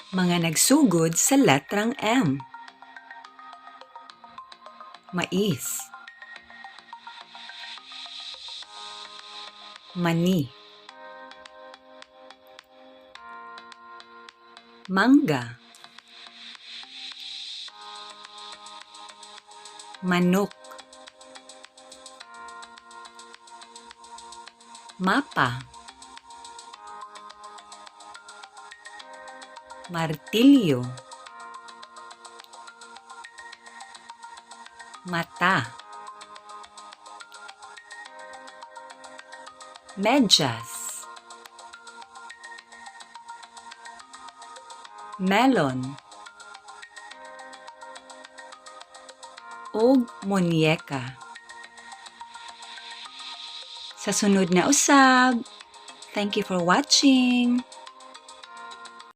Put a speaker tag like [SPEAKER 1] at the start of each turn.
[SPEAKER 1] Mga nagsugod sa letrang M. Mais. Mani. Mangga. Manok. Mapa. Martilyo. Mata. Medyas. Melon. Ug munyeka. Sa sunod na usab. Thank you for watching.